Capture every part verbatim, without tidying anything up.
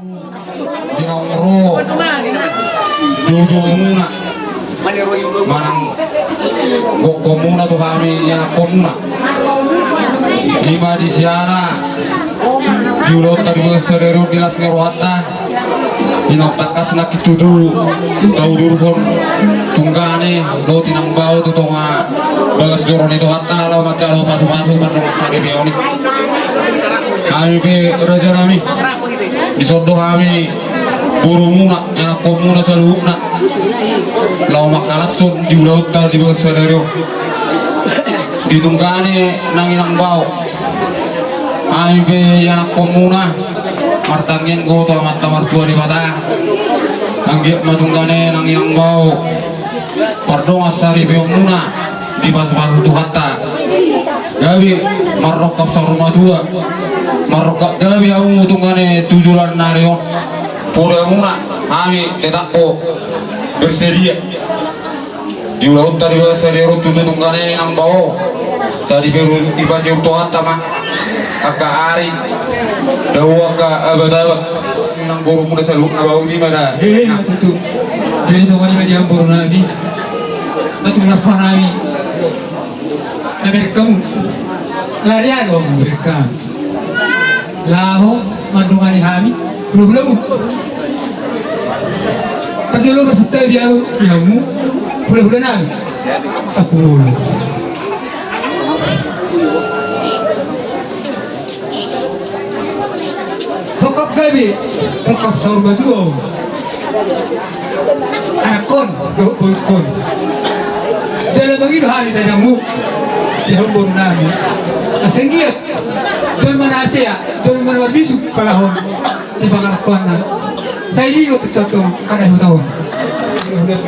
Di naung ro dudumuna manang gokhonmuna tu hami ianakhonmuna. Ima di siala di ulaonta di bagas sadari on di las ni rohanta, di naung tangkas nangkin tutu taudurhon tunggane dohot inang bao tu tonga bagas joro ni Tuhanta laho manjalo pasupasu mardongan saripeon i. Hami pe rajanami, dison do hami borumuna, ianakhonmuna saluhutna, laho mangkalashon di ulaonta di bagas sadari on di tunggane nang inang bao. Hami pe ianakhonmuna martangiang do tu Amanta Martua Debata, anggiat ma tunggane nang inang bao pardongan saripeonmuna dipasupasu Tuhanta. Gabe marrongkap saur matua, marrongkap gabe hamu tunggane tu joloan ni ari on. Poda muna hami tetap do bersedia di ulaonta di bagas sadari on tutu tunggane inang bao. Sai dipaihut Tuhanta ma angka ari, dao angka abat-abat. Nang borumuna saluhutna bao di ma da. Hehe, na tutu. Jadi songon i ma di hamu borunami, masuk nafas nami. Na bereng hamu. Lari ado hamu bereng hamu. Laho mandongani hami hulahulamu. Parjolo ma santabi ahu di hamu hulahulanami. Sampulu. Rongkap gabe, rongkap saur matua. Anakhon dohot borukhon. Jala mangido hami tangiangmu di hamu borunami. Asa anggiat jolma na hasea, jolma na marbisuk palahon. Di pangalangkona sai digo tu contoh kada hutaon. Udah.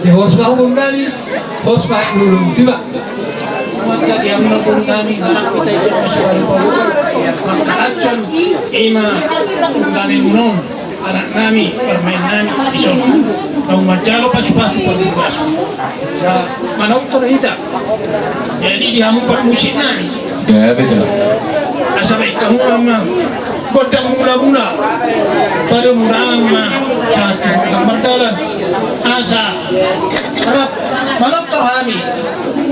Ya, horas ma hamu borunami. Horas ma hamu borunami. Tiba. Maka di hamu na borunami, anak kita itu masih baru-baru. Maka racun ima tunggane muna on, anaknami, parumaennami dison. Naung manjalo pasupasu parbagason. Sa manaung tor hita. Jadi di hamu parmusiknami. Ya, betul. Asa baen hamu ma gondang mulamula. Pada murang ma satu gondang mardalan. Asa rap manortor hami.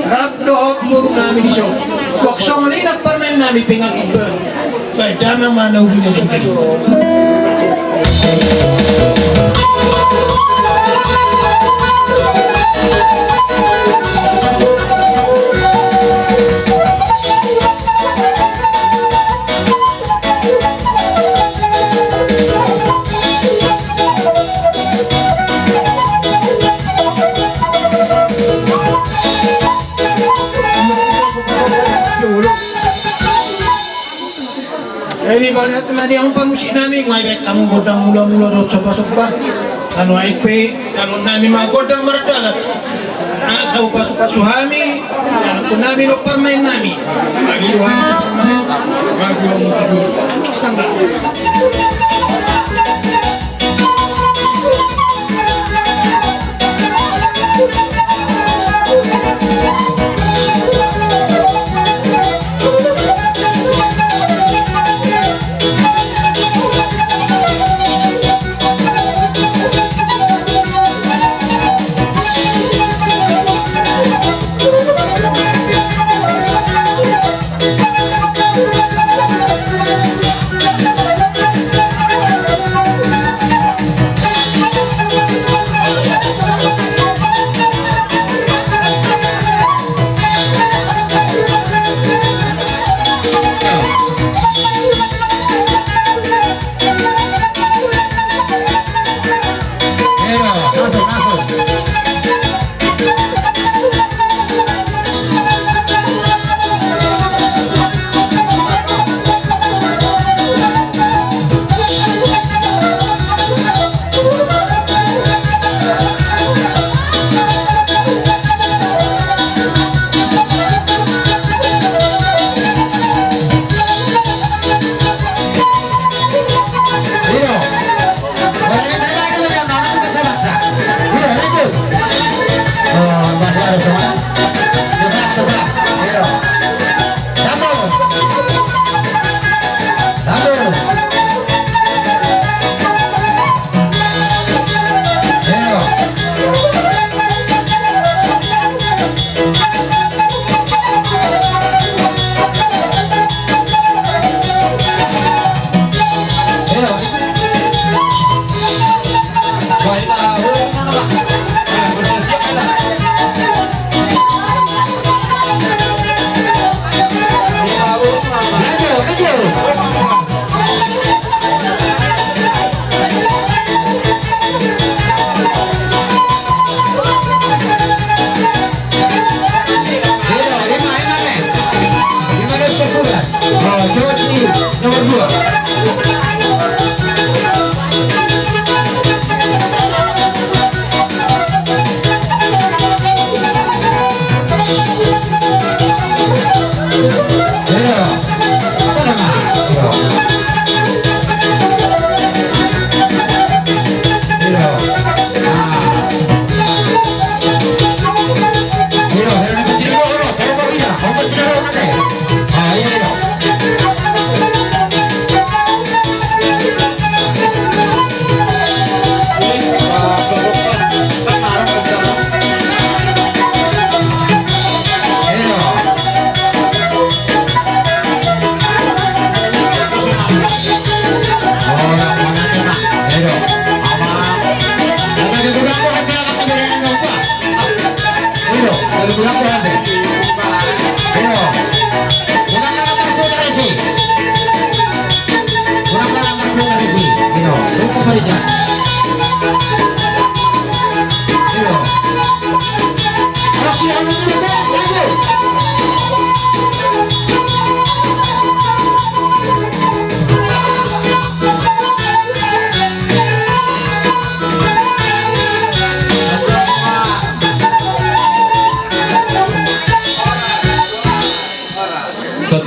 Rap dohot borunami dison. Boksong linak parumaennami pengakiban. Baik, damang ma na uli na denggan. Jadi, ibaratna ma di hamu parmusiknami, nunga dibaen hamu gondang mulamula dohot sombasomba. Anu, ai pe, anu nami ma gondang mardalan. Asa hupasupasu hami, anu nami dohot parumaennami. Bagi dohot parumaen, bagi dohot.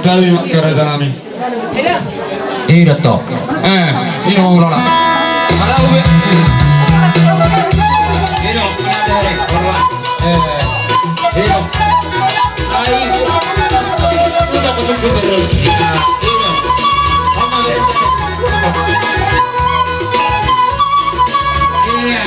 Kami mangkaraja nami. Ida to. Eh, ino ulala. Ada ube. Ino, ada ube. Eh, ino. Ai. Udah betul sih betul. Ino. Mama. Iya.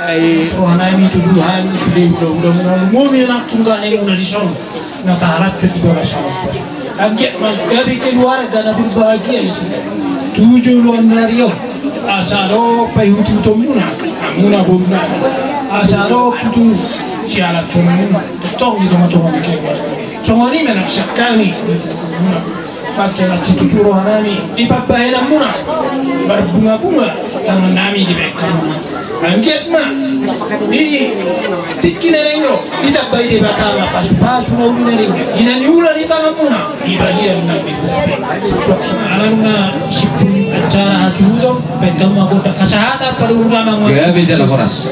Ai rohanami tu Tuhan, di mudah-mudahan mengalumuni anak tunggal yang udah di sana. Na taharapkan di bawah sana. Anggiat ma gabe keluarga na berbahagia di sini. Tu joloan ni ari on. Asa ro paihutuhutonmuna. Hamuna boru nami. Asa ro putu sialalanmuna. Tong di tonga-tonga ni keluarga. Songon i ma na sian hami. Mansai na situtu rohanami di pambahenanmuna. Marbunga-bunga tangannami di bahen hamuna. Anggiat ma di tingki na naeng ro ditambai Debata ma pasu-pasu na uli na ringan. Di na niula ni tanganmuna di balian na di. Alana sipun acara hasuhuton, bahen hamu ma gondang hasahatan, paruhur damang. Gabe jala horas.